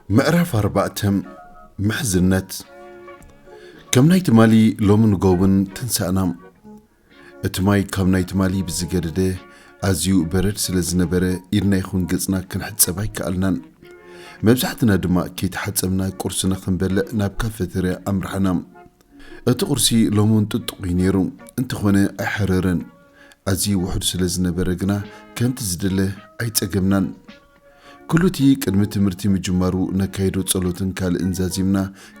ምዕራፍ ኣርባዕተ። ምሕዝነት። ከም ናይ ትማሊ ሎሚ ንጎውን ትንሳእና። እቲ ማይ ካብ ናይ ትማሊ ብዝገደደ ኣዝዩ በረድ ስለ ዝነበረ፣ ኢድና ይኹን ገጽና ክንሕጸብ ኣይከኣልናን። መብዛሕትና ድማ ከይተሓጸብና ቁርስና ክንበልዕ ናብ ካፌተርያ ኣምራሕና። እቲ ቁርሲ ሎሚ እውን ጥጡቕ እዩ ነይሩ፣ እንተኾነ ኣይሓረረን። ኣዝዩ ውሑድ ስለ ዝነበረ ግና ከምቲ ዝድለ ኣይጸገምናን። ኩሉ እቲ ቅድሚ ትምህርቲ ምጅማሩ ነካይዶ ጸሎትን ካልእን ዛዚምና፣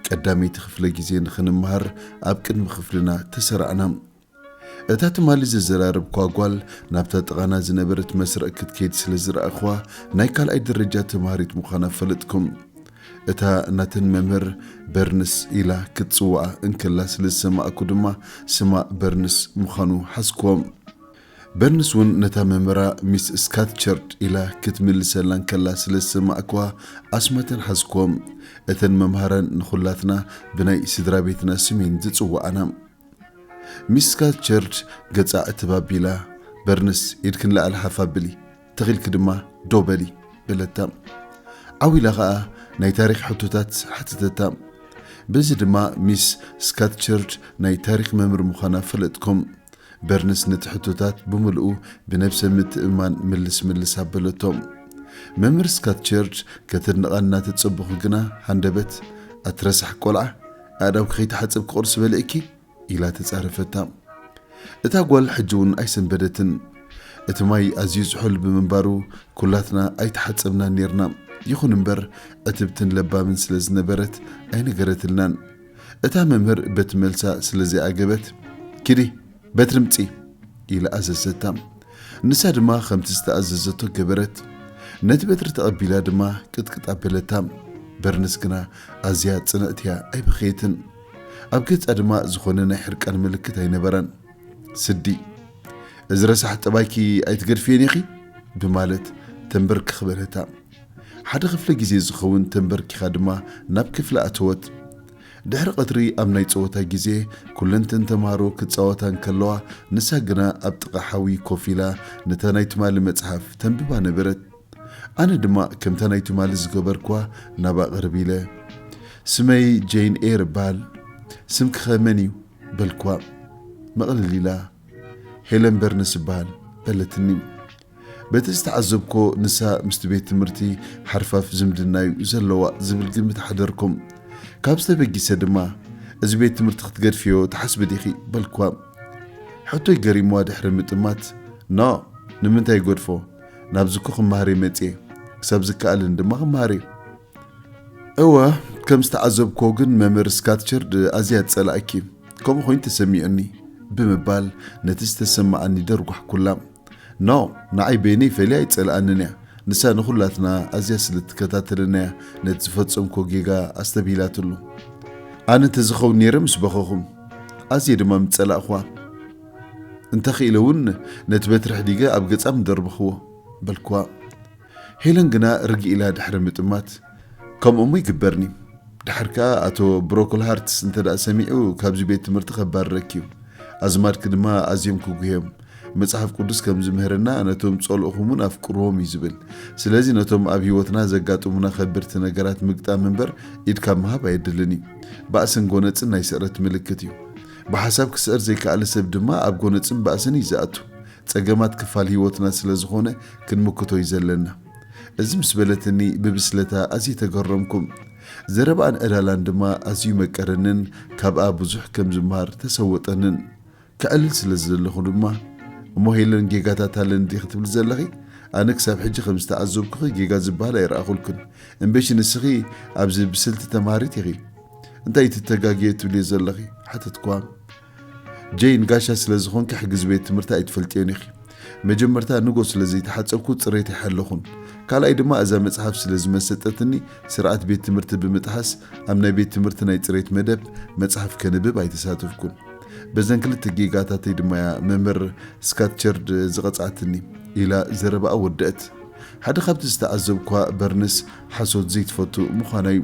ቀዳመይቲ ክፍለ ግዜ ንኽንመሃር ኣብ ቅድሚ ክፍልና ተሰራዕና። እታ ትማሊ ዘዘራረብኳ ጓል ናብታ ጥቓና ዝነበረት መስርዕ ክትከይድ ስለ ዝረኣኽዋ፣ ናይ ካልኣይ ደረጃ ተማሃሪት ምዃና ፈለጥኩም። እታ ናተን መምህር በርንስ ኢላ ክትጽውዓ እንከላ ስለ ዝሰማዕኩ ድማ፣ ስማ በርንስ ምዃኑ ሓዝክዎ። በርንስ እውን ነታ መምህራ ሚስ ስካትቸርድ ኢላ ክትምልሰላ እንከላ ስለ ዝሰማዕኩዋ፣ ኣስማተን ሓዝክዎ። እተን መምሃራን ንኹላትና ብናይ ስድራ ቤትና ስም እየን ዝጽውዓና። ሚስ ስካትቸርድ ገጻ እትብ ኣቢላ፣ "በርንስ፣ ኢድክን ንላዕሊ ሓፍ ኣብሊ፣ ተኺልኪ ድማ ደው በሊ" በለታ። ዓው ኢላ ኸኣ ናይ ታሪኽ ሕቶታት ሓተተታ። በዚ ድማ ሚስ ስካትቸርድ ናይ ታሪኽ መምህር ምዃና ፈለጥኩም። በርንስ ነቲ ሕቶታት ብምልኡ ብነብሰ ምትእምማን ምልስ ምልስ ኣበለቶ። መምህር ስካትቸርድ ከተድንቓ እናተጸበኹ ግና ሃንደበት፣ "ኣቲ ረሳሕ ቆልዓ፣ ኣእዳውኪ ከይተሓጸብኪ ቁርሲ በሊዕኪ?" ኢላ ተጻረፈታ። እታ ጓል ሕጂ እውን ኣይሰንበደትን። እቲ ማይ ኣዝዩ ዝሑል ብምንባሩ፣ ኩላትና ኣይተሓጸብናን ኔርና። ይኹን እምበር፣ ዕትብትን ለባምን ስለ ዝነበረት፣ ኣይነገረትልናን። እታ መምህር በቲ መልሳ ስለ ዘይዓገበት፣ "ኪዲ፣ በትሪ ምጺ" ኢላ ኣዘዘታ። ንሳ ድማ ከምቲ ዝተኣዘዘቶ ገበረት። ነቲ በትሪ ተቐቢላ ድማ ቅጥቅጥ ኣበለታ። በርንስ ግና ኣዝያ ጽንዕቲ እያ፣ ኣይበኸየትን። ኣብ ገጻ ድማ ዝኾነ ናይ ሕርቃን ምልክት ኣይነበረን። ስዲ፣ "እዚ ረሳሕ ጠባይኪ ኣይትገድፍዮን ኢኺ?" ብማለት ተንበርክኽ በለታ። ሓደ ክፍለ ግዜ ዝኸውን ተንበርኪኻ ድማ ናብ ክፍሊ ኣተወት። ድሕሪ ቀትሪ ኣብ ናይ ጸወታ ግዜ ኩለንተን ተማሃሮ ክጻወታ እንከለዋ፣ ንሳ ግና ኣብ ጥቓ ሓዊ ኮፍ ኢላ ነታ ናይ ትማሊ መጽሓፍ ተንብባ ነበረት። ኣነ ድማ ከምታ ናይ ትማሊ ዝገበርኩዋ ናብኣ ቅርብ ኢለ፣ "ስመይ ጄን ኤር እበሃል። ስምኪኸ መን እዩ?" በልኩዋ። መቕልል ኢላ፣ "ሄለን በርንስ እበሃል" በለትኒ። በቲ ዝተዓዘብኮ፣ ንሳ ምስቲ ቤት ትምህርቲ ሓርፋፍ ዝምድና እዩ ዘለዋ ዝብል ግምት ሓደርኩም። ካብ ዝተበጊሰ ድማ፣ "እዚ ቤት ትምህርቲ ክትገድፍዮ ትሓስቢ ዲኺ?" በልኳ። ሕቶይ ገሪምዋ ድሕሪ ምጥማት፣ "ኖ፣ ንምንታይ ይገድፎ? ናብዚ እኮ ክመሃር እየ መጽየ። ክሳብ ዝከኣልን ድማ ክመሃር እየ።" "እወ፣ ከም ዝተዓዘብኮ ግን መምህር ስካትቸርድ ኣዝያ ትጸላእኪ። ከምኡ ኮይኑ ተሰሚዑኒ" ብምባል ነቲ ዝተሰማዓኒ ደርጓሕኩላ። "ኖ፣ ንዓይ በይነይ ፈልያ ኣይጸልኣንን እያ። ንሳ ንኹላትና ኣዝያ ስለ ትከታተለና እያ ነቲ ዝፈጸምኮ ጌጋ ኣስተብሂላትሉ። ኣነ እንተዝኸውን ነይረ ምስ በኸኹም፣ ኣዝየ ድማ ምጸላእኹዋ። እንተኽኢለ እውን ነቲ በትሪ ሕዲገ ኣብ ገጻ ምደርበኽዎ" በልኩዋ። ሄለን ግና ርግእ ኢላ ድሕሪ ምጥማት፣ "ከምኡ እሞ ይግበርኒ። ድሓር ከኣ ኣቶ ብሮክልሃርትስ እንተ ደኣ ሰሚዑ፣ ካብዚ ቤት ትምህርቲ ከባርረኪ እዩ። ኣዝማድኪ ድማ ኣዝዮም ክጉህዮም። መጽሓፍ ቅዱስ ከም ዝምህረና፣ ነቶም ጸልኡኹም እውን ኣፍቅርዎም እዩ ዝብል። ስለዚ ነቶም ኣብ ህይወትና ዘጋጥሙና ከበድቲ ነገራት ምግጣም እምበር፣ ኢድ ካብ ምሃብ ኣየድልን እዩ። ባእስን ጎነጽን ናይ ስዕረት ምልክት እዩ። ብሓሳብ ክስዕር ዘይከኣለ ሰብ ድማ ኣብ ጎነጽን ባእስን እዩ ዝኣቱ። ጸገማት ክፋል ህይወትና ስለ ዝኾነ፣ ክንምክቶ እዩ ዘለና" እዚ ምስ በለትኒ፣ ብብስለታ ኣዝየ ተገረምኩ። ዘረባኣን ዕላላን ድማ ኣዝዩ መቀረንን ካብኣ ብዙሕ ከም ዝመሃር ተሰወጠንን። ከዕልል ስለ ዝደለኹ ድማ፣ "እሞ ሄለን ጌጋታት ኣለኒ ዲኺ ትብሊ ዘለኺ? ኣነ ክሳብ ሕጂ ከም ዝተዓዘብኩኺ ጌጋ ዝበሃል ኣይረኣኹልክን። እምበሺ ንስኺ ኣብዚ ብስልቲ ተምሃሪት ኢኺ። እንታይ ትተጋግየ ትብልዮ ዘለኺ?" ሓተትኳ። "ጄን፣ ጋሻ ስለ ዝኾንኪ ሕጊ እዚ ቤት ትምህርቲ ኣይትፈልጥዮን ኢኺ። መጀመርታ ንጎ ስለ ዘይተሓጸብኩ ጽሬት ኣይሓለኹን። ካልኣይ ድማ እዛ መጽሓፍ ስለ ዝመሰጠትኒ ስርዓት ቤት ትምህርቲ ብምጥሓስ ኣብ ናይ ቤት ትምህርቲ ናይ ጽሬት መደብ መጽሓፍ ከንብብ ኣይተሳተፍኩን። በዘን ክልተ ጌጋታተይ ድማ እያ መምህር ስካትቸርድ ዝቐጽዓትኒ" ኢላ ዘረባኣ ወደአት። ሓደ ካብቲ ዝተዓዘብኳ በርንስ ሓሶት ዘይትፈቱ ምዃና እዩ።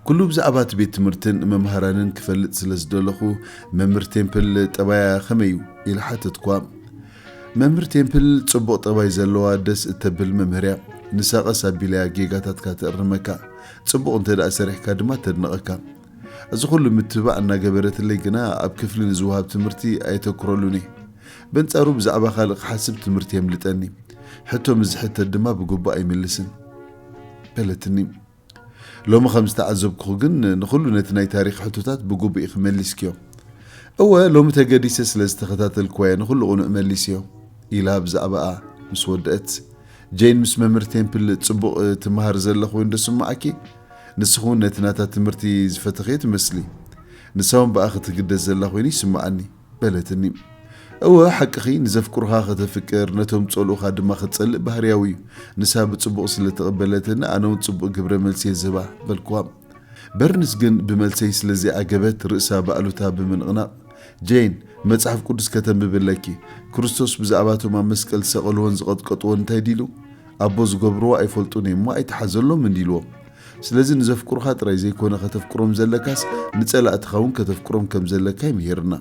ኩሉ ብዛዕባ እቲ ቤት ትምህርትን መምሃራንን ክፈልጥ ስለ ዝደለኹ፣ "መምህር ቴምፕል ጠባያ ከመይ እዩ?" ኢለ ሓተትኳ። "መምህር ቴምፕል ጽቡቕ ጠባይ ዘለዋ ደስ እተብል መምህር እያ። ንሳ ቀስ ኣቢላ እያ ጌጋታትካ ተእርመካ። ጽቡቕ እንተ ደኣ ሰሪሕካ ድማ ተድንቐካ። እዚ ኩሉ ምትብባዕ እናገበረትለይ ግና ኣብ ክፍሊ ንዝወሃብ ትምህርቲ ኣየተኩረሉን እየ። በንጻሩ ብዛዕባ ካልእ ክሓስብ ትምህርቲ የምልጠኒ። ሕቶ ምስ ዝሕተት ድማ ብግቡእ ኣይምልስን በለትኒ። ሎሚ ከም ዝተዓዘብኩኺ ግን ንኹሉ ነቲ ናይ ታሪኽ ሕቶታት ብግቡእ ኢኺ መሊስክዮ። እወ፣ ሎሚ ተገዲሰ ስለ ዝተኸታተልክዋ እየ ንኹሉ ቅኑዕ መሊስዮ ኢላ ብዛዕባኣ ምስ ወደአት፣ ጄን ምስ መምህር ቴምፕል ጽቡቕ ትመሃሪ ዘላ ኮይኑ ዶ ስምዓኪ? ንስኺ እውን ነቲ ናታ ትምህርቲ ዝፈተኽዮ ትመስሊ። ንሳ እውን ብኣኺ ትግደስ ዘላ ኮይኑ ይስምዓኒ በለትኒ። እወ ሓቅኺ፣ ንዘፍቅሩኻ ከተፍቅር ነቶም ጸልኡኻ ድማ ክትጸልእ ባህርያዊ እዩ። ንሳ ብጽቡቕ ስለ ተቐበለትኒ ኣነ እውን ጽቡቕ ግብረ መልሲ እየ ዝህባ በልክዋ። በርንስ ግን ብመልሰይ ስለ ዘይዓገበት ርእሳ ብኣሉታ ብምንቕናቕ፣ ጄን፣ መጽሓፍ ቅዱስ ከተንብቢ ኣለኪ። ክርስቶስ ብዛዕባ እቶም ኣብ መስቀል ዝሰቐልዎን ዝቐጥቀጥዎን እንታይ ድኢሉ? ኣቦ ዝገብርዎ ኣይፈልጡን እዮም እሞ ኣይትሓዘሎምን ኢልዎም። ስለዚ ንዘፍቅሩኻ ጥራይ ዘይኮነ ከተፍቅሮም ዘለካስ ንጸላእትኻ እውን ከተፍቅሮም ከም ዘለካ ይምሂርና።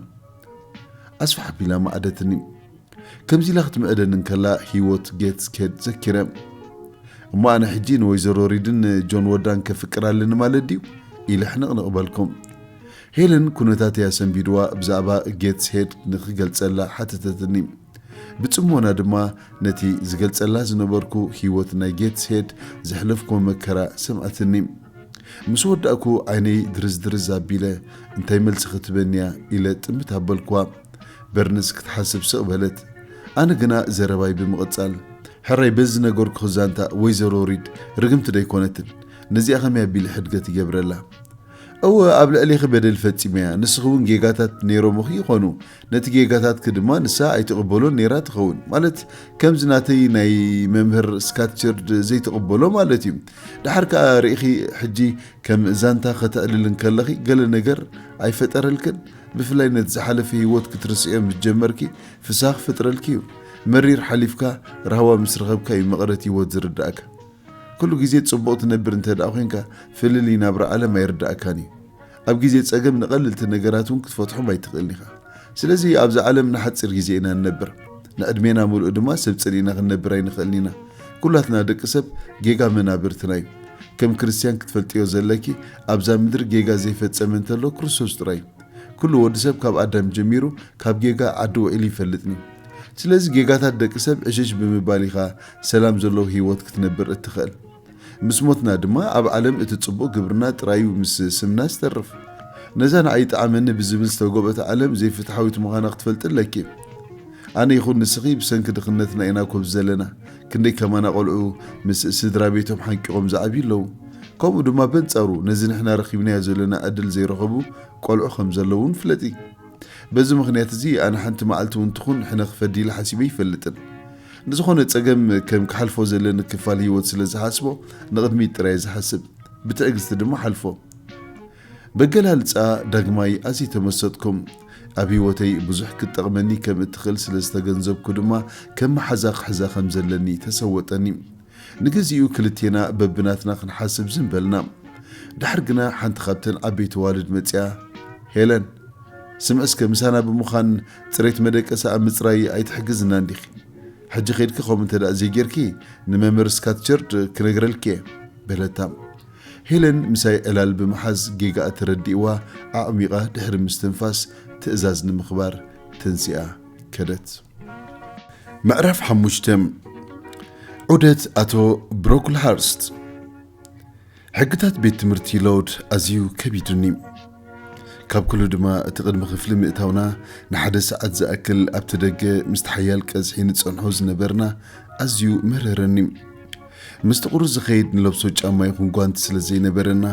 ኣስፍሕ ኣቢላ መዓደትኒ። ከምዚ ኢላ ክትምዕደኒ እንከላ ህይወት ጌትስ ሄድ ዘኪረ። እሞ ኣነ ሕጂ ንወይዘሮ ሪድን ጆን ወዳን ከፍቅር ኣለኒ ማለት ድዩ? ኢለ ሕንቕንቕ በልኩም። ሄለን ኩነታተይ ኣሰንቢድዋ ብዛዕባ ጌትስ ሄድ ንኽገልጸላ ሓተተትኒ። ብጽሞና ድማ ነቲ ዝገልጸላ ዝነበርኩ ህይወት ናይ ጌትስ ሄድ ዘሕለፍኩዎ መከራ ሰምዓትኒ። ምስ ወዳእኩ ዓይነይ ድርዝድርዝ ኣቢለ እንታይ መልሲ ክትበንያ ኢለ ጥምት ኣበልኩዋ። በርንስ ክትሓስብ ስቕ በለት። ኣነ ግና ዘረባይ ብምቕጻል፣ ሕራይ በዚ ነገርኩኺ ዛንታ ወይዘሮ ሪድ ርግምቲ ዶ ኣይኮነትን? ነዚኣ ከመይ ኣቢለ ሕድገት ይገብረላ? እወ፣ ኣብ ልዕሌኺ በደል ፈጺመያ፣ ንስኺ እውን ጌጋታት ነይሮምኺ ይኾኑ። ነቲ ጌጋታትኪ ድማ ንሳ ኣይትቕበሎን ነይራ ትኸውን። ማለት፣ ከምዚ ናተይ ናይ መምህር ስካትቸርድ ዘይትቕበሎ ማለት እዩ። ደሓር ከኣ ርኢኺ፣ ሕጂ ከም ዛንታ ከተዕልል እንከለኺ ገለ ነገር ኣይፈጠረልክን? ብፍላይ ነቲ ዝሓለፈ ህይወት ክትርስዕዮ ምስ ጀመርኪ ፍስሃ ክፈጥረልኪ እዩ። መሪር ሓሊፍካ ራህዋ ምስ ረኸብካ እዩ መቐረት ህይወት ዝርድኣካ። ኩሉ ግዜ ጽቡቕ ትነብር እንተ ደኣ ኮይንካ፣ ፍልልይ ናብራ ዓለም ኣይርድኣካን እዩ። ኣብ ግዜ ጸገም ንቐለልቲ ነገራት እውን ክትፈትሖም ኣይትኽእልን ኢኻ። ስለዚ ኣብዛ ዓለም ንሓጺር ግዜ ኢና ንነብር። ንዕድሜና ምሉእ ድማ ሰብ ጸሊእና ክንነብር ኣይንኽእልን ኢና። ኩላትና ደቂ ሰብ ጌጋ መናብርትና እዩ። ከም ክርስትያን ክትፈልጥዮ ዘለኪ፣ ኣብዛ ምድሪ ጌጋ ዘይፈጸመ እንተሎ ክርስቶስ ጥራይ እዩ። ኩሉ ወዲ ሰብ ካብ ኣዳም ጀሚሩ ካብ ጌጋ ዓዲ ውዒሉ ይፈልጥን እዩ። ስለዚ ጌጋታት ደቂ ሰብ ዕሽሽ ብምባል ኢኻ ሰላም ዘለዎ ህይወት ክትነብር እትኽእል። ምስ ሞትና ድማ ኣብ ዓለም እቲ ጽቡቕ ግብርና ጥራይ እዩ ምስ ስምና ዝተርፍ። ነዛ ንዓይ ይጥዓመኒ ብዝብል ዝተጎብአት ዓለም ዘይፍትሓዊት ምዃና ክትፈልጢ ኣለኪ። ኣነ ይኹን ንስኺ ብሰንኪ ድኽነትና ኢና ኮፍ ዘለና። ክንደይ ከማና ቆልዑ ምስ ስድራ ቤቶም ሓንቂቖም ዝዓብዩ ኣለዉ። ከምኡ ድማ በንጻሩ ነዚ ንሕና ረኺብናዮ ዘለና ዕድል ዘይረኸቡ ቆልዑ ከም ዘለዉ እውን ፍለጢ። በዚ ምኽንያት እዚ ኣነ ሓንቲ መዓልቲ እውን ትኹን ሕነ ክፈዲ ኢለ ሓሲበ ኣይፈልጥን። ንዝኾነ ጸገም ከም ክሓልፎ ዘለኒ ክፋል ህይወት ስለ ዝሓስቦ ንቕድሚት ጥራይ እየ ዝሓስብ። ብትዕግስቲ ድማ ሓልፎ። በገላልጻ ዳግማይ ኣዝየ ተመሰጥኩም። ኣብ ህይወተይ ብዙሕ ክትጠቕመኒ ከም እትኽእል ስለ ዝተገንዘብኩ ድማ ከም መሓዛ ክሕዛ ከም ዘለኒ ተሰወጠኒ። ንግዚኡ ክልቴና በብናትና ክንሓስብ ዝም በልና። ድሓር ግና ሓንቲ ካብተን ዓበይቲ ኣዋልድ መጺኣ፣ "ሄለን፣ ስምዒ እስከ፣ ምሳና ብምዃን ጽሬት መደቀሲ ኣብ ምጽራይ ኣይትሕግዝናን ዲኺ? ሕጂ ኸይድኪ ከምኡ እንተ ደኣ ዘይጌርኪ ንመምህር ስካትቸርድ ክነግረልኪ እየ" በለታ። ሄለን ምሳይ ዕላል ብምሓዝ ጌጋኣ ተረዲእዋ ኣዕሚቓ ድሕሪ ምስትንፋስ ትእዛዝ ንምኽባር ተንሲኣ ከደት። ምዕራፍ ሓሙሽተ። ዑደት ኣቶ ብሮክልሃርስት። ሕግታት ቤት ትምህርቲ ሎድ ኣዝዩ ከቢዱኒ። ካብ ኩሉ ድማ እቲ ቅድሚ ክፍሊ ምእታውና ንሓደ ሰዓት ዝኣክል ኣብቲ ደገ ምስቲ ሓያል ቀዝሒ ንጸንሖ ዝነበርና ኣዝዩ መረረኒ። ምስቲ ቁሩብ ዝኸይድ ንለብሶ ጫማ ይኹን ጓንቲ ስለ ዘይነበረና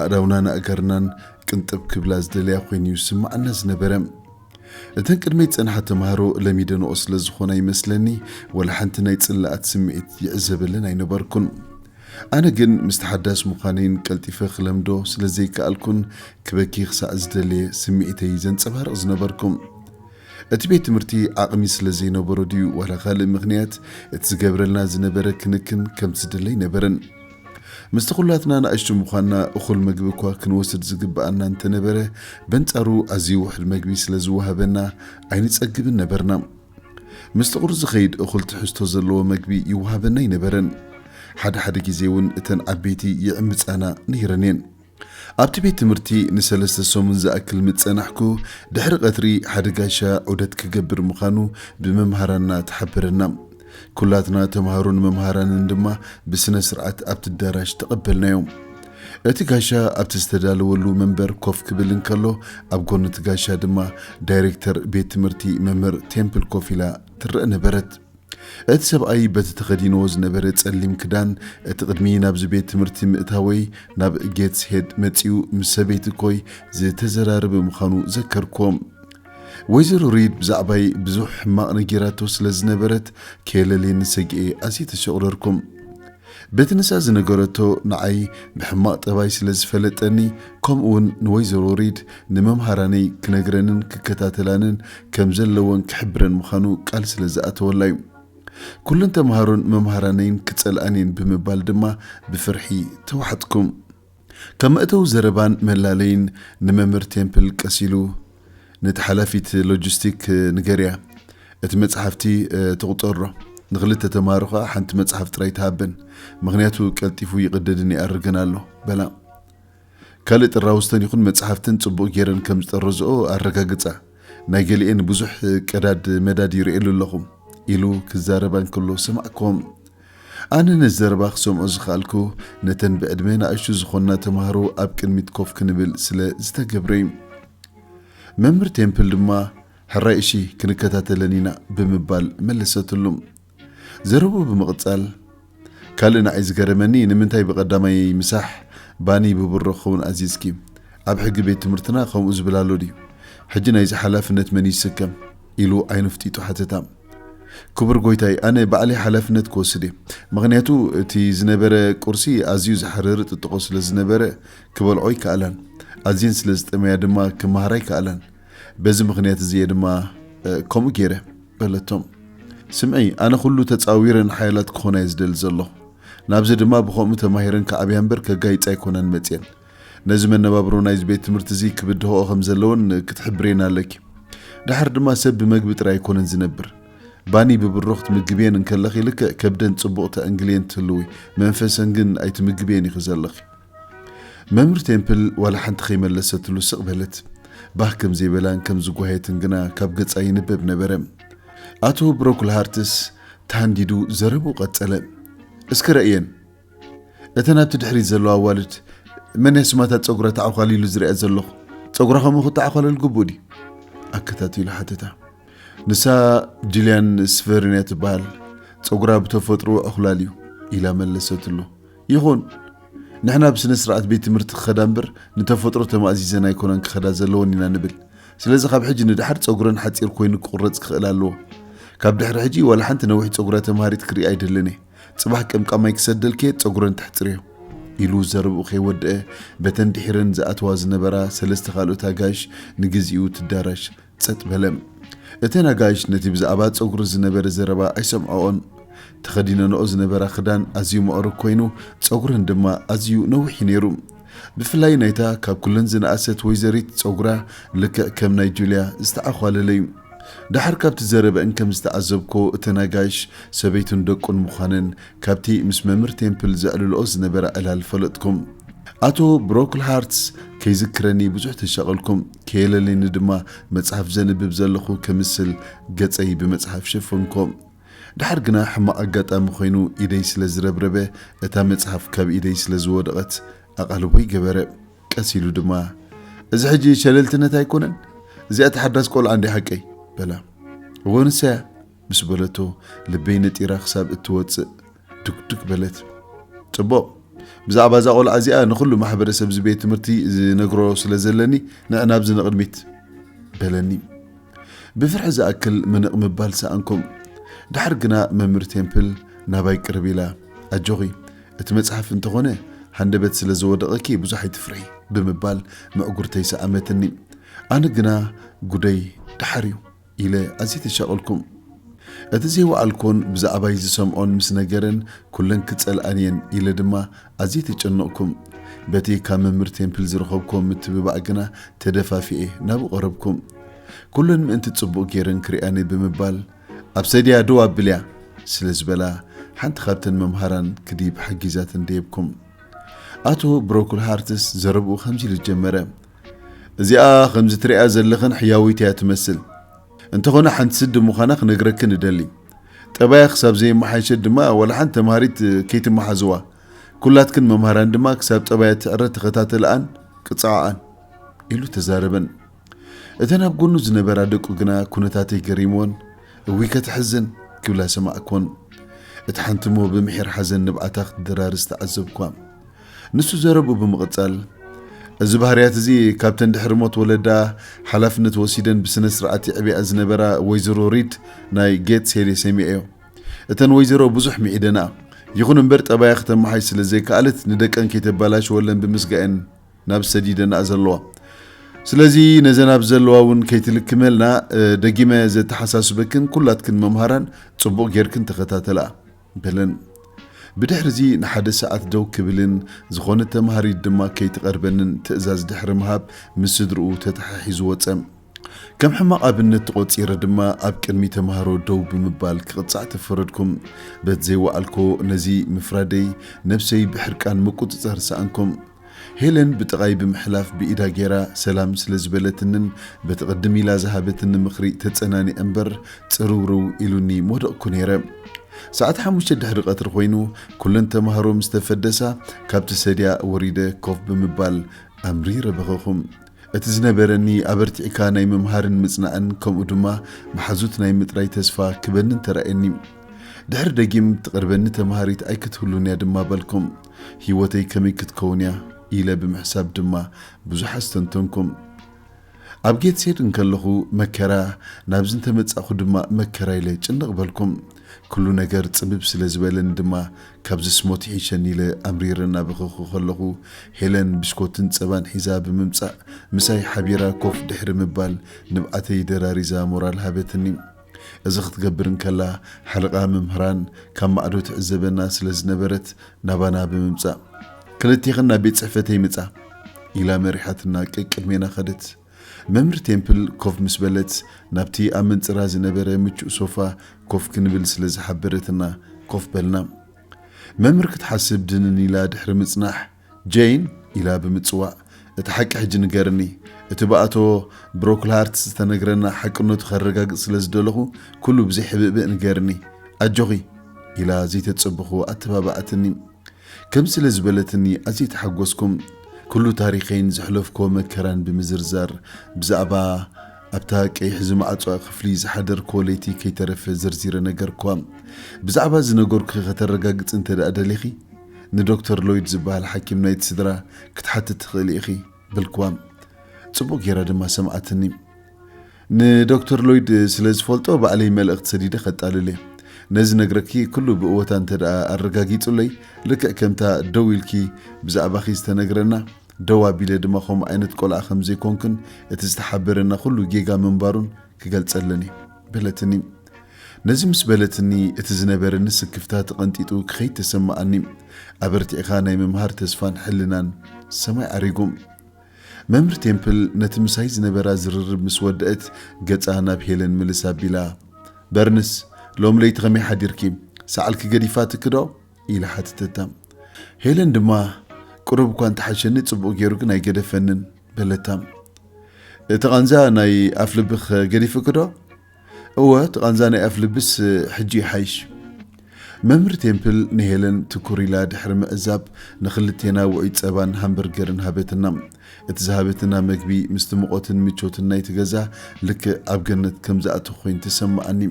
ኣእዳውናን ኣእጋርናን ቅንጥብ ክብላ ዝደለያ ኮይኑ እዩ ዝስምዓና ዝነበረ። እተን ቅድመይ ዝጸንሓ ተማሃሮ ለሚደንኦ ስለ ዝኾና ይመስለኒ፣ ወላ ሓንቲ ናይ ጽላኣት ስምዒት ይዕዘበለን ኣይነበርኩን። ኣነ ግን ምስቲ ሓዳስ ምዃነይን ቀልጢፈ ክለምዶ ስለ ዘይከኣልኩን ክበኪ ክሳዕ ዝደለየ ስምዒተይ ዘንጸባርቕ ዝነበርኩ። እቲ ቤት ትምህርቲ ዓቕሚ ስለ ዘይነበሮ ድዩ ዋላ ካልእ ምኽንያት፣ እቲ ዝገብረልና ዝነበረ ክንክን ከምቲ ዝድለ ኣይነበረን። ምስቲ ኩላትና ንኣሽቱ ምዃንና እኹል መግቢ እኳ ክንወስድ ዝግብኣና እንተነበረ፣ በንጻሩ ኣዝዩ ውሑድ መግቢ ስለ ዝወሃበና ኣይንጸግብን ነበርና። ምስቲ ቁሩብ ዝኸይድ እኹል ትሕዝቶ ዘለዎ መግቢ ይወሃበና ኣይነበረን። ሓደ ሓደ ግዜ እውን እተን ዓበይቲ ይዕምጻና ነይረን እየን። ኣብቲ ቤት ትምህርቲ ንሰለስተ ሰሙን ዝኣክል ምስ ጸናሕኩ፣ ድሕሪ ቀትሪ ሓደ ጋሻ ዑደት ክገብር ምዃኑ ብመምሃራንና ተሓበረና። ኩላትና ተምሃሮን መምሃራንን ድማ ብስነ ስርዓት ኣብቲ ኣዳራሽ ተቐበልናዮ። እቲ ጋሻ ኣብቲ ዝተዳለወሉ መንበር ኮፍ ክብል እንከሎ፣ ኣብ ጎኒ እቲ ጋሻ ድማ ዳይሬክተር ቤት ትምህርቲ መምህር ቴምፕል ኮፍ ኢላ ትረአ ነበረት። እቲ ሰብኣይ በቲ ተኸዲንዎ ዝነበረ ጸሊም ክዳን፣ እቲ ቅድሚ ናብዚ ቤት ትምህርቲ ምእታወይ ናብ ጌትስ ሄድ መጺኡ ምስ ሰበይቲ ኮይ ዝተዘራረበ ምዃኑ ዘከርክዎ። ወይዘሮ ሪድ ብዛዕባይ ብዙሕ ሕማቕ ነጊራቶ ስለ ዝነበረት፣ ከየለልየኒ ሰጊኤ ኣዝየ ተሸቑረርኩ። በቲ ንሳ ዝነገረቶ ንዓይ ብሕማቕ ጠባይ ስለ ዝፈለጠኒ፣ ከምኡ እውን ንወይዘሮ ሪድ ንመምሃራነይ ክነግረንን ክከታተላንን ከም ዘለወን ክሕብረን ምዃኑ ቃል ስለ ዝኣተወላ እዩ። ኩለን ተምሃሮን መምሃራነይን ክጸልኣን እየን ብምባል ድማ ብፍርሒ ተዋሕጥኩ። ካብ መእተዊ ዘረባን መላለይን ንመምህር ቴምፕል ቀስ ኢሉ፣ "ነቲ ሓላፊት ሎጂስቲክ ንገርያ፣ እቲ መጽሓፍቲ፣ እ፣ ትቑጸሮ። ንኽልተ ተምሃሮ ኸኣ ሓንቲ መጽሓፍ ጥራይ ትሃበን፣ ምኽንያቱ ቀልጢፉ ይቕደድን ይኣርግን ኣሎ" በላ። "ካልእ ጥራውስተን ይኹን መጽሓፍትን ጽቡቕ ጌረን ከም ዝጠረዝኦ ኣረጋግጻ። ናይ ገሊኤን ብዙሕ ቀዳድ መዳድ ይርእየሉ ኣለኹ" ኢሉ ክዛረባ እንከሎ ሰማዕክዎም። ኣነ ነዚ ዘረባ ክሰምዖ ዝኸኣልኩ፣ ነተን ብዕድመ ንኣሽቱ ዝኾና ተምሃሮ ኣብ ቅድሚት ኮፍ ክንብል ስለ ዝተገብረ እዩ። መምህር ቴምፕል ድማ፣ "ሕራይ እሺ፣ ክንከታተለን ኢና" ብምባል መለሰትሉ። ዘረቡ ብምቕጻል፣ "ካልእ ንዓይ ዝገረመኒ፣ ንምንታይ ብቐዳማይ ምሳሕ ባኒ ብብሮ ክኸውን ኣዚዝኪ? ኣብ ሕጊ ቤት ትምህርትና ከምኡ ዝብል ኣሎ ድዩ? ሕጂ ናይዚ ሓላፍነት መን እዩ ዝስከም?" ኢሉ ዓይኑ ፍጢጡ ሓተታ። "ክቡር ጎይታይ፣ ኣነ ባዕለይ ሓላፍነት ክወስድ እየ። ምኽንያቱ እቲ ዝነበረ ቁርሲ ኣዝዩ ዘሕርር ጥጥቖ ስለ ዝነበረ ክበልዖ ኣይከኣላን። ኣዝየን ስለ ዝጠመያ ድማ ክመሃራ ኣይከኣላን። በዚ ምኽንያት እዚ እየ ድማ፣ እ፣ ከምኡ ገይረ" በለቶም። "ስምዒ፣ ኣነ ኩሉ ተጻዊረን ሓያላት ክኾና እየ ዝደሊ ዘለኹ። ናብዚ ድማ ብኸምኡ ተማሂረን ክዓብያ እምበር ከጋይጻ ኣይኮናን መጽየን። ነዚ መነባብሮ ናይዚ ቤት ትምህርቲ እዚ ክብድሆኦ ከም ዘለወን ክትሕብሬን ኣለኪ። ደሓር ድማ ሰብ ብመግቢ ጥራይ ኣይኮነን ዝነብር። ባኒ ብብሮ ክትምግብየን እንከለኺ ልክዕ ከብደን ጽቡቕ ተዕንግልየን ትህልዊ፣ መንፈሰን ግን ኣይትምግብየን ኢኺ ዘለኺ።" መምህር ቴምፕል ዋላ ሓንቲ ከይመለሰትሉ ስቕ በለት። ባህ ከም ዘይበላን ከም ዝጓየትን ግና ካብ ገጻ ይንበብ ነበረ። ኣቶ ብሮክልሃርትስ ተሃንዲዱ ዘረቡ ቀጸለ። "እስከ ረእየን፣ እተን ኣብቲ ድሕሪት ዘለዋ ኣዋልድ፣ መን እያ ስማታ ጸጉራ ተዓዃሊሉ ዝሪኣ ዘለኹ? ጸጉራ ከምኡ ክተዓዃለል ግቡእ ድዩ?" ኣከታቲሉ ሓተታ። "ንሳ ጁልያን ስቨርን እያ ትበሃል። ጸጉራ ብተፈጥሮ ዕኹላል እዩ" ኢላ መለሰትሉ። "ይኹን፣ ንሕና ብስነ ስርዓት ቤት ትምህርቲ ክኸዳ እምበር ንተፈጥሮ ተማእዚዘን ኣይኮናን ክኸዳ ዘለወን ኢና ንብል። ስለዚ ካብ ሕጂ ንደሓር ጸጉረን ሓጺር ኮይኑ ክቑረጽ ክኽእል ኣለዎ። ካብ ድሕሪ ሕጂ ዋላ ሓንቲ ነዊሕ ጸጉራ ተምሃሪት ክርኢ ኣይደልን እየ። ጽባሕ ቀምቃማይ ክሰደልክየ ጸጉረን ተሕጽርዮ" ኢሉ ዘረብኡ ከይወደአ በተን ድሒረን ዝኣተዋ ዝነበራ ሰለስተ ካልኦት ኣጋይሽ ንግዚኡ እቲ ኣዳራሽ ጸጥ በለ። እተን ኣጋይሽ ነቲ ብዛዕባ ጸጉሪ ዝነበረ ዘረባ ኣይሰምዐኦን። ተኸዲነንኦ ዝነበራ ክዳን ኣዝዩ ምዕሩግ ኮይኑ፣ ጸጉረን ድማ ኣዝዩ ነዊሕ እዩ ነይሩ። ብፍላይ ናይታ ካብ ኩለን ዝነኣሰት ወይዘሪት ጸጉራ ልክዕ ከም ናይ ጁልያ ዝተዓዃለለ እዩ። ደሓር ካብቲ ዘረበአን ከም ዝተዓዘብኮ፣ እተን ኣጋይሽ ሰበይቱን ደቁን ምዃነን ካብቲ ምስ መምህር ቴምፕል ዘዕልልኦ ዝነበራ ዕላል ፈለጥኩም። ኣቶ ብሮክልሃርትስ ከይዝክረኒ ብዙሕ ተሻቐልኩም፣ ከየለለኒ ድማ መጽሓፍ ዘንብብ ዘለኹ ከምስል ገጸይ ብመጽሓፍ ሸፈንኮ። ደሓር ግና ሕማቕ ኣጋጣሚ ኮይኑ ኢደይ ስለ ዝረብረበ፣ እታ መጽሓፍ ካብ ኢደይ ስለ ዝወደቐት ኣቓልቦይ ገበረ። ቀስ ኢሉ ድማ፣ "እዚ ሕጂ ሸለልትነት ኣይኮነን? እዚኣ እታ ሓዳስ ቆልዓ እንድያ ሓቀይ?" በላ። "እወ ንሳ እያ" ምስ በለቶ፣ ልበይ ነጢራ ክሳብ እትወጽእ ዱግዱግ በለት። "ጽቡቕ፣ ብዛዕባ እዛ ቆልዓ እዚኣ ንኹሉ ማሕበረሰብ እዚ ቤት ትምህርቲ ዝነግሮ ስለ ዘለኒ፣ ንዕ ናብዚ ንቕድሚት" በለኒ። ብፍርሒ ዝኣክል ምንቕ ምባል ሰኣንኩም። ደሓር ግና መምህር ቴምፕል ናባይ ቅርብ ኢላ፣ "ኣጆኺ፣ እቲ መጽሓፍ እንተኾነ ሃንደበት ስለ ዝወደቐኪ ብዙሕ ኣይትፍርሒ" ብምባል ምዕጉርተይ ሰኣመትኒ። ኣነ ግና፣ "ጉደይ ደሓር እዩ" ኢለ ኣዝየ ተሻቐልኩም። እቲ ዘይወዓልኩዎን ብዛዕባይ ዝሰምዖን ምስ ነገረን፣ "ኩለን ክጸልኣን እየን" ኢለ ድማ ኣዝየ ተጨነቕኩም። በቲ ካብ መምህር ቴምፕል ዝረኸብኩዎ ምትብባዕ ግና ተደፋፊኤ ናብኡ ቀረብኩም። ኩለን ምእንቲ ጽቡቕ ገይረን ክሪኣኒ ብምባል፣ "ኣብ ሰድያ ደው ኣብልያ" ስለ ዝበላ፣ ሓንቲ ካብተን መምሃራን ክድይብ ሓጊዛተን ደየብኩም። ኣቶ ብሮክል ሃርትስ ዘረብኡ ከምዚ ኢሉ ጀመረ። እዚኣ ከምዚ ትሪኣ ዘለኽን ሕያወይቲ እያ ትመስል። እንተኾነ ሓንቲ ስዲ ምዃና ክነግረክን እደሊ። ጠባያ ክሳብ ዘየመሓየሸት ድማ ዋላ ሓንቲ ተምሃሪት ከይትመሓዝዋ። ኩላትክን መምሃራን ድማ ክሳብ ጠባያ ትዕረ ተኸታተልኣን ቅጽዓኣን ኢሉ ተዛረበን። እተን ኣብ ጎኑ ዝነበራ ደቁ ግና ኩነታተይ ገሪምወን፣ እውይ ከተሕዝን ክብላ ሰማዕክወን። እቲ ሓንቲ እሞ ብምሒር ሓዘን ንብዓታ ክትደራርስ ተዓዘብኳ። ንሱ ዘረብኡ ብምቕጻል፣ እዚ ባህርያት እዚ ካብተን ድሕሪ ሞት ወለዳ ሓላፍነት ወሲደን ብስነ ስርዓት የዕብያ ዝነበራ ወይዘሮ ሪድ ናይ ጌትስ ሄል ሰሚዐዮ። እተን ወይዘሮ ብዙሕ ምዒደና። ይኹን እምበር ጠባያ ክተመሓሽ ስለ ዘይከኣለት ንደቀን ከይተባላሽወለን ብምስጋኤን ናብ ሰዲደና ዘለዋ። ስለዚ ነዘን ኣብ ዘለዋ እውን ከይትልክመልና ደጊመ ዘተሓሳስበክን ኩላትክን መምሃራን ጽቡቕ ጌርክን ተኸታተላ በለን። ብድሕርዚ ንሓደ ሰዓት ደው ክብልን ዝኾነት ተምሃሪት ድማ ከይትቐርበንን ትእዛዝ ድሕሪ ምሃብ ምስ ስድርኡ ተተሓሒዙ ወጸ። ከም ሕማቕ ኣብነት ተቖጺረ ድማ ኣብ ቅድሚ ተምሃሮ ደው ብምባል ክቕጻዕ ተፈረድኩም። በቲ ዘይወዓልኮ ነዚ ምፍራደይ ነብሰይ ብሕርቃን ምቁጽጻር ሰኣንኩም። ሄለን ብጥቓይ ብምሕላፍ ብኢዳ ጌራ ሰላም ስለ ዝበለትንን በቲ ቅድም ኢላ ዝሃበትኒ ምኽሪ ተጸናኒዐ እምበር ጽርውርው ኢሉኒ ምወደቕኩ ነይረ። ሰዓት ሓሙሽተ ድሕሪ ቀትሪ ኮይኑ ኩለን ተምሃሮ ምስ ተፈደሳ ካብቲ ሰድያ ወሪደ ኮፍ ብምባል ኣምሪረ በኸኹ። እቲ ዝነበረኒ ኣበርቲዕካ ናይ ምምሃርን ምጽናዕን ከምኡ ድማ መሓዙት ናይ ምጥራይ ተስፋ ክበንን ተራእየኒ። ድሕሪ ደጊም ትቐርበኒ ተምሃሪት ኣይክትህሉን እያ ድማ በልኩም። ህይወተይ ከመይ ክትከውን እያ ኢለ ብምሕሳብ ድማ ብዙሕ ኣስተንተንኩም። ኣብ ጌትስ ሄድ እንከለኹ መከራ፣ ናብዚ እንተመጻእኹ ድማ መከራ ኢለ ጭንቕ በልኩም። ኩሉ ነገር ጽብብ ስለ ዝበለኒ ድማ ካብዚ ስሞት ይሕሸኒ ኢለ ኣምሪረ እናበኸኹ ከለኹ ሄለን ብሽኮትን ጸባን ሒዛ ብምምጻእ ምሳይ ሓቢራ ኮፍ ድሕሪ ምባል ንብዓተይ ደራሪዛ ሞራል ሃበትኒ። እዚ ክትገብር እንከላ ሓለቓ መምህራን ካብ ማዕዶ ትዕዘበና ስለ ዝነበረት ናባና ብምምጻእ ክልቴኽን ናብ ቤት ጽሕፈተይ ምጻ ኢላ መሪሓትና ቅቅድሜና ኸደት። መምህር ቴምፕል ኮፍ ምስ በለት ናብቲ ኣብ መንጽራ ዝነበረ ምቹእ ሶፋ ኮፍ ክንብል ስለ ዝሓበረትና ኮፍ በልና። መምህር ክትሓስብ ድንን ኢላ ድሕሪ ምጽናሕ ጄን ኢላ ብምጽዋዕ እቲ ሓቂ ሕጂ ንገርኒ። እቲ ብኣቶ ብሮክልሃርት ዝተነግረና ሓቅነቱ ከረጋግጽ ስለ ዝደለኹ ኩሉ ብዘይ ሕብእብእ ንገርኒ። ኣጆኺ ኢላ ዘይተጸበኹ ኣተባባዕትኒ። ከም ስለ ዝበለትኒ ኣዝየ ተሓጎስኩም። ኩሉ ታሪኸይን ዘሕለፍኮ መከራን ብምዝርዛር ብዛዕባ ኣብታ ቀይሕ ዝማዕጾ ክፍሊ ዝሓደርኮ ለይቲ ከይተረፈ ዘርዚረ ነገርኳ። ብዛዕባ ዝነገርኩኺ ከተረጋግጽ እንተ ደኣ ደሊኺ ንዶክተር ሎይድ ዝበሃል ሓኪም ናይቲ ስድራ ክትሓትት ትኽእሊ ኢኺ በልክዋ። ጽቡቕ ጌራ ድማ ሰምዓትኒ። ንዶክተር ሎይድ ስለ ዝፈልጦ ባዕለይ መልእኽቲ ሰዲደ ከጣልል እየ። ነዚ ነግረኪ ኩሉ ብእወታ እንተ ደኣ ኣረጋጊጹለይ ልክዕ ከምታ ደው ኢልኪ ብዛዕባኺ ዝተነግረና ደው ኣቢለ ድማ ከምኡ ዓይነት ቆልዓ ከም ዘይኮንክን እቲ ዝተሓበረና ኩሉ ጌጋ ምንባሩን ክገልጸለን እየ በለትኒ። ነዚ ምስ በለትኒ እቲ ዝነበረኒ ስክፍታ ተቐንጢጡ ክኸይድ ተሰማዓኒ። ኣበርቲዕኻ ናይ ምምሃር ተስፋን ሕልናን ሰማይ ዓሪጉ። መምህር ቴምፕል ነቲ ምሳይ ዝነበራ ዝርርብ ምስ ወደአት ገጻ ናብ ሄለን ምልስ ኣቢላ፣ በርንስ፣ ሎም ለይቲ ከመይ ሓዲርኪ? ሰዓልኪ ገዲፋትኪ ዶ? ኢላ ሓተተታ። ሄለን ድማ፣ ቁሩብ እኳ እንተሓሸኒ ጽቡቕ ገይሩ ግን ኣይገደፈንን በለታ። እቲ ቃንዛ ናይ ኣፍ ልብኽ ገዲፍኪ ዶ? እወ፣ እቲ ቃንዛ ናይ ኣፍ ልብስ ሕጂ ይሓይሽ። መምህር ቴምፕል ንሄለን ትኩር ኢላ ድሕሪ ምዕዛብ ንኽልቴና ውዑይ ጸባን ሃምበርገርን ሃበትና። እቲ ዝሃበትና መግቢ ምስቲ ሙቐትን ምቾትን ናይቲ ገዛ ልክዕ ኣብ ገነት ከም ዝኣተኹ ኮይኑ ተሰማዓኒ።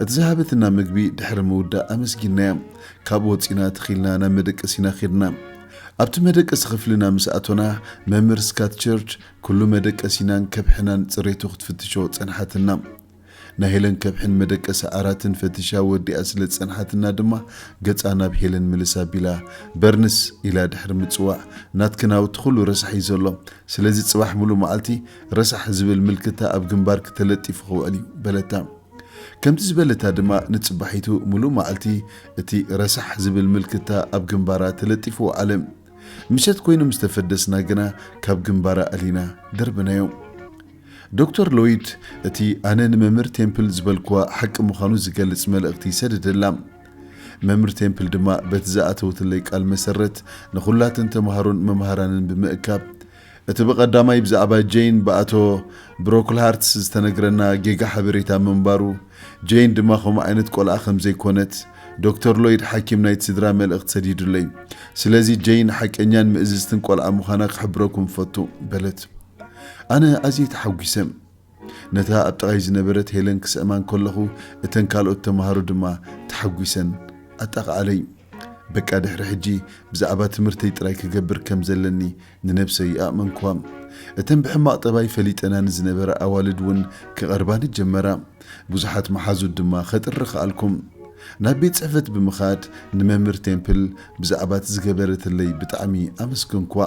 እቲ ዝሃበትና መግቢ ድሕሪ ምውዳእ ኣመስጊንናያ። ካብኡ ወጺና ተኺልና ናብ መደቀሲና ኬድና። ኣብቲ መደቀሲ ክፍልና ምስ ኣቶና መምህር ስካት ቸርች ኩሉ መደቀሲናን ከብሕናን ጽሬቱ ክትፍትሾ ጸንሓትና። ናይ ሄለን ከብሕን መደቀሲ ዓራትን ፈቲሻ ወዲኣ ስለ ዝጸንሓትና ድማ ገጻ ናብ ሄለን ምልስ ኣቢላ፣ በርንስ ኢላ ድሕሪ ምጽዋዕ፣ ናትኪ ናውቲ ኩሉ ረሳሕ እዩ ዘሎ። ስለዚ ጽባሕ ሙሉእ መዓልቲ ረሳሕ ዝብል ምልክታ ኣብ ግንባርኪ ተለጢፉ ክውዕል እዩ በለታ። ከምቲ ዝበለታ ድማ ንጽባሒቱ ሙሉእ መዓልቲ እቲ ረሳሕ ዝብል ምልክታ ኣብ ግንባራ ተለጢፉ ወዓለ። ምሸት ኮይኑ ምስ ተፈደስና ግና ካብ ግንባራ ኣሊና ደርበናዮ። ዶክተር ሎይድ እቲ ኣነ ንመምህር ቴምፕል ዝበልክዋ ሓቂ ምዃኑ ዝገልጽ መልእኽቲ ሰደደላ። መምህር ቴምፕል ድማ በቲ ዝኣተወትለይ ቃል መሰረት ንኹላትን ተምሃሮን መምሃራንን ብምእካብ፣ እቲ ብቐዳማይ ብዛዕባ ጄይን ብኣቶ ብሮክልሃርትስ ዝተነግረና ጌጋ ሓበሬታ ምንባሩ፣ ጄይን ድማ ከምኡ ዓይነት ቆልዓ ከም ዘይኮነት፣ ዶክተር ሎይድ ሓኪም ናይቲ ስድራ መልእኽቲ ሰዲዱለይ። ስለዚ ጄይን ሓቀኛን ምእዝዝትን ቆልዓ ምዃና ክሕብረኩም ፈቱ በለት። ኣነ ኣዝየ ተሓጒሰ። ነታ ኣብ ጥቓይ ዝነበረት ሄለን ክስዕማ እንከለኹ፣ እተን ካልኦት ተምሃሮ ድማ ተሓጒሰን ኣጣቕዓለይ። በቃ ድሕሪ ሕጂ ብዛዕባ ትምህርተይ ጥራይ ክገብር ከም ዘለኒ ንነብሰይ ኣእመንኩዋ። እተን ብሕማቕ ጠባይ ፈሊጠናኒ ዝነበራ ኣዋልድ እውን ክቐርባኒ ጀመራ። ብዙሓት መሓዙት ድማ ከጥሪ ከኣልኩም። ናብ ቤት ጽሕፈት ብምኻድ ንመምህር ቴምፕል ብዛዕባ እቲ ዝገበረትለይ ብጣዕሚ ኣመስገንኩዋ።